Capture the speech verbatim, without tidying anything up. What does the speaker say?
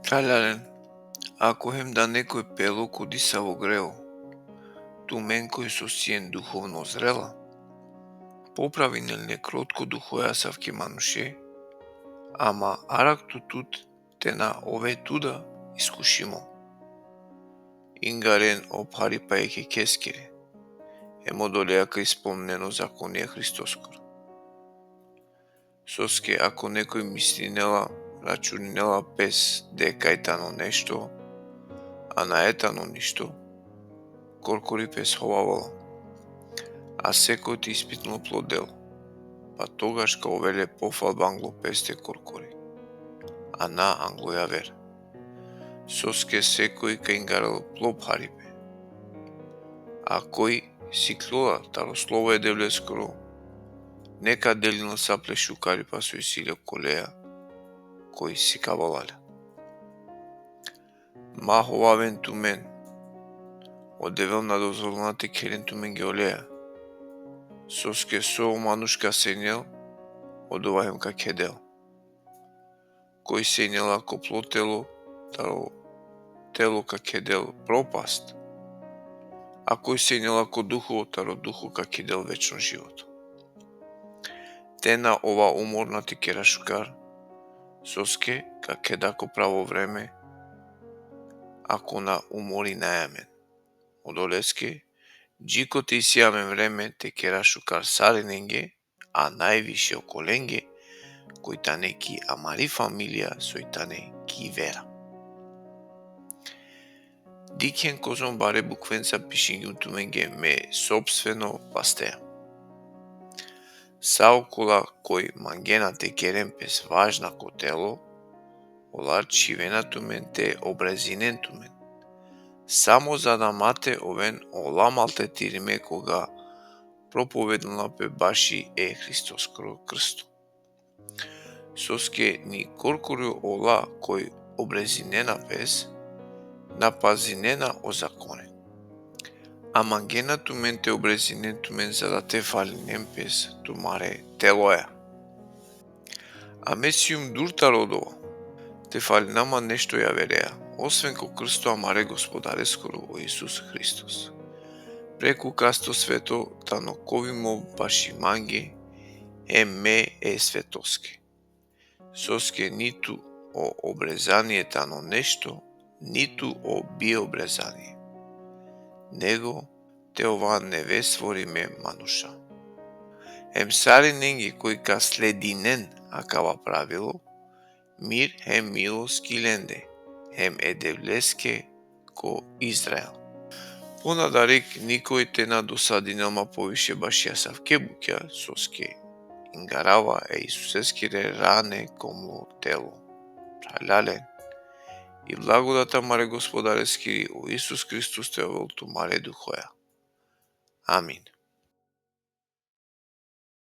Phralalen, ako hem da nekoj pelo ko disavo greo, tumen koj so sien duhovno zrela, popravinen le krotko duhoja asavke manuše, ama arak tu tut te na ove tu da iskušimo. Ingaren o pharipa jekhe keskere, hem odoleja ka ispolninen o zakonija Hristoskoro. Soske ako nekoj mislinela, računinela pes deka i tano nešto, a nae tano ništo, korkori pes hovavela. A sekoj te ispitnel plo delo, pa togaš ka ovel le pofalba anglo peste korkori, a na anglo javer. Soske sekoj ka ingarel plo pharipe. A koj sikljula taro slovo e Devleskoro, neka delinel sa ple šukaripa so isi le okoleja koj sikavela le. Ma hovaven tumen, o Devel na dozvolina te kheren tumenge oleja. Soske so o manuš ka senjel, odova hem ka khedel. Koj senjela ko plo telo, taro telo ka khedel propast, a koj senjela ko duho, taro duho ka khedel večno životo. Te na ova umorna te kera šukar, soske ka kheda ko pravo vreme, ako na umorinaja amen. Odoleske, džikote isi amen vreme te kera šukar sarinenge, a najviše okolenge koj tane ki amari familija, soj tane ki vera. Dikhen kozom bare bukvenca pišingjum tumenge me sopstveno pastea. Sa okola koj mangena te keren pes važna ko telo, ola čhivena tumen te obrezinen tumen, samo za da ma te oven ola maltretirime koga propovedinela pe baši e Hristoskoro krsto. Soske ni korkori ola koj obrezinena pes, na pazinena o zakone. A mangena tumen te obrezinen tumen za da te falinen pes tumare teloja. A me sijum dur taro odova, te falina ma nešto javerea, osven ko krsto amare Gospodareskoro o Isus Hristos, preku kasto sveto tano kovimo baši mange, hem me e svetoske. Soske nitu o obrezanie tano nešto, nitu o biobrezanie, nego te ova neve stvorime manuša. Hem sarinenge koj ka sledinen akava pravilo, mir hem milost ki lende, hem e Devleske ko Izrael. Ponadarik nikoj te na dosadinel ma poviše baši asavke bukja, soske ingarava e Isuseskere rane ko mlo telo. Phralalen, i blagodata amare Gospodareskiri o Isus Hristos te ovel tumare duhoja. Amin.